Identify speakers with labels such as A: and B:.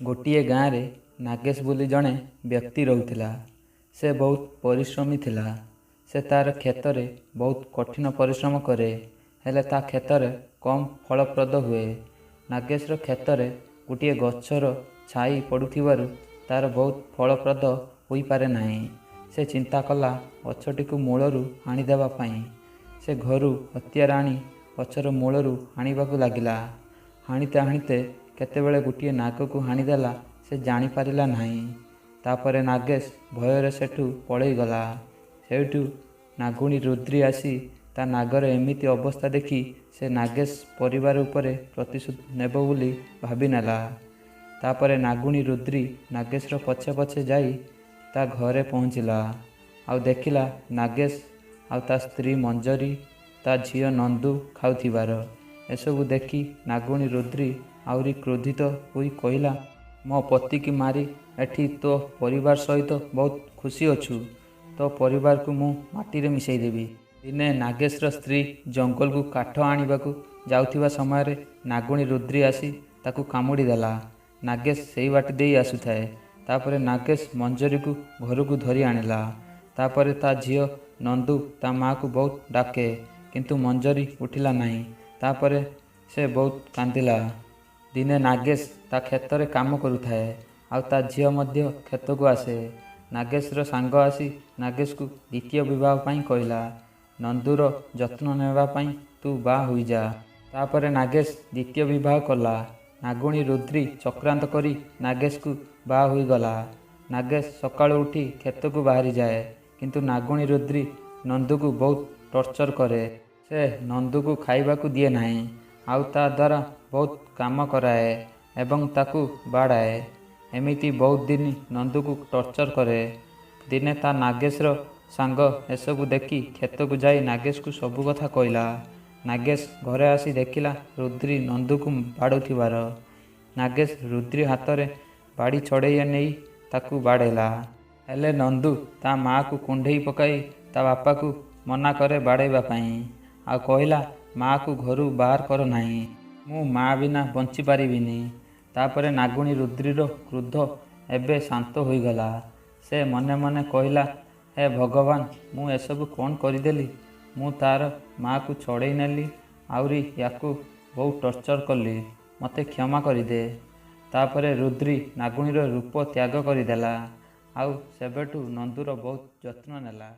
A: ଗୋଟିଏ ଗାଁରେ ନାଗେଶ ବୋଲି ଜଣେ ବ୍ୟକ୍ତି ରହୁଥିଲା। ସେ ବହୁତ ପରିଶ୍ରମୀ ଥିଲା। ସେ ତା'ର କ୍ଷେତରେ ବହୁତ କଠିନ ପରିଶ୍ରମ କରେ, ହେଲେ ତା କ୍ଷେତରେ କମ୍ ଫଳପ୍ରଦ ହୁଏ। ନାଗେଶର କ୍ଷେତରେ ଗୋଟିଏ ଗଛର ଛାଇ ପଡ଼ୁଥିବାରୁ ତା'ର ବହୁତ ଫଳପ୍ରଦ ହୋଇପାରେ ନାହିଁ। ସେ ଚିନ୍ତା କଲା ଗଛଟିକୁ ମୂଳରୁ ହାଣିଦେବା ପାଇଁ। ସେ ଘରୁ ହତିଆର ଆଣି ଗଛର ମୂଳରୁ ହାଣିବାକୁ ଲାଗିଲା। ହାଣିତେ ହାଣିତେ କେତେବେଳେ ଗୋଟିଏ ନାଗକୁ ହାଣିଦେଲା ସେ ଜାଣିପାରିଲା ନାହିଁ। ତା'ପରେ ନାଗେଶ ଭୟରେ ସେଠୁ ପଳେଇଗଲା। ସେଇଠୁ ନାଗୁଣୀ ରୁଦ୍ରୀ ଆସି ତା ନାଗର ଏମିତି ଅବସ୍ଥା ଦେଖି ସେ ନାଗେଶ ପରିବାର ଉପରେ ପ୍ରତିଶୋଧ ନେବ ବୋଲି ଭାବିନେଲା। ତା'ପରେ ନାଗୁଣୀ ରୁଦ୍ରୀ ନାଗେଶର ପଛେ ପଛେ ଯାଇ ତା ଘରେ ପହଞ୍ଚିଲା। ଆଉ ଦେଖିଲା ନାଗେଶ ଆଉ ତା ସ୍ତ୍ରୀ ମଞ୍ଜରୀ, ତା ଝିଅ ନନ୍ଦୁ ଖାଉଥିବାର। ଏସବୁ ଦେଖି ନାଗୁଣୀ ରୁଦ୍ରୀ ଆହୁରି କ୍ରୋଧିତ ହୋଇ କହିଲା, ମୋ ପତିକି ମାରି ଏଠି ତୋ ପରିବାର ସହିତ ବହୁତ ଖୁସି ଅଛୁ। ତୋ ପରିବାରକୁ ମୁଁ ମାଟିରେ ମିଶାଇଦେବି। ଦିନେ ନାଗେଶର ସ୍ତ୍ରୀ ଜଙ୍ଗଲକୁ କାଠ ଆଣିବାକୁ ଯାଉଥିବା ସମୟରେ ନାଗୁଣୀ ରୁଦ୍ରୀ ଆସି ତାକୁ କାମୁଡ଼ି ଦେଲା। ନାଗେଶ ସେଇ ବାଟ ଦେଇ ଆସୁଥାଏ। ତା'ପରେ ନାଗେଶ ମଞ୍ଜରୀକୁ ଘରକୁ ଧରି ଆଣିଲା। ତା'ପରେ ତା ଝିଅ ନନ୍ଦୁ ତା ମାଆକୁ ବହୁତ ଡାକେ, କିନ୍ତୁ ମଞ୍ଜରୀ ଉଠିଲା ନାହିଁ। ତା'ପରେ ସେ ବହୁତ କାନ୍ଦିଲା। ଦିନେ ନାଗେଶ ତା କ୍ଷେତରେ କାମ କରୁଥାଏ, ଆଉ ତା ଝିଅ ମଧ୍ୟ କ୍ଷେତକୁ ଆସେ। ନାଗେଶର ସାଙ୍ଗ ଆସି ନାଗେଶକୁ ଦ୍ୱିତୀୟ ବିବାହ ପାଇଁ କହିଲା, ନନ୍ଦୁର ଯତ୍ନ ନେବା ପାଇଁ ତୁ ବାହା ହୋଇଯା। ତା'ପରେ ନାଗେଶ ଦ୍ୱିତୀୟ ବିବାହ କଲା। ନାଗୁଣୀ ରୁଦ୍ରୀ ଚକ୍ରାନ୍ତ କରି ନାଗେଶକୁ ବାହା ହୋଇଗଲା। ନାଗେଶ ସକାଳୁ ଉଠି କ୍ଷେତକୁ ବାହାରିଯାଏ, କିନ୍ତୁ ନାଗୁଣୀ ରୁଦ୍ରୀ ନନ୍ଦୁକୁ ବହୁତ ଟର୍ଚର କରେ। ସେ ନନ୍ଦୁକୁ ଖାଇବାକୁ ଦିଏ ନାହିଁ, ଆଉ ତା ଦ୍ୱାରା ବହୁତ କାମ କରାଏ ଏବଂ ତାକୁ ବାଡ଼ାଏ। ଏମିତି ବହୁତ ଦିନ ନନ୍ଦୁକୁ ଟର୍ଚର କରେ। ଦିନେ ତା ନାଗେଶର ସାଙ୍ଗ ଏସବୁ ଦେଖି କ୍ଷେତକୁ ଯାଇ ନାଗେଶକୁ ସବୁ କଥା କହିଲା। ନାଗେଶ ଘରେ ଆସି ଦେଖିଲା ରୁଦ୍ରୀ ନନ୍ଦୁକୁ ବାଡ଼ଉଥିବାର। ନାଗେଶ ରୁଦ୍ରୀ ହାତରେ ବାଡ଼ି ଛଡ଼େଇ ନେଇ ତାକୁ ବାଡ଼େଇଲା। ହେଲେ ନନ୍ଦୁ ତା ମାଆକୁ କୁଣ୍ଢେଇ ପକାଇ ତା ବାପାକୁ ମନା କରେ ବାଡ଼େଇବା ପାଇଁ, ଆଉ କହିଲା, ମାଆକୁ ଘରୁ ବାହାର କର ନାହିଁ, ମୁଁ ମାଆ ବିନା ବଞ୍ଚିପାରିବିନି। ତା'ପରେ ନାଗୁଣୀ ରୁଦ୍ରୀର କ୍ରୋଧ ଏବେ ଶାନ୍ତ ହୋଇଗଲା। ସେ ମନେ ମନେ କହିଲା, ହେ ଭଗବାନ, ମୁଁ ଏସବୁ କ'ଣ କରିଦେଲି? ମୁଁ ତା'ର ମାଆକୁ ଛଡ଼େଇ ନେଲି, ଆହୁରି ୟାକୁ ବହୁତ ଟର୍ଚର କଲି। ମୋତେ କ୍ଷମା କରିଦେ। ତା'ପରେ ରୁଦ୍ରୀ ନାଗୁଣୀର ରୂପ ତ୍ୟାଗ କରିଦେଲା, ଆଉ ସେବେଠୁ ନନ୍ଦୁର ବହୁତ ଯତ୍ନ ନେଲା।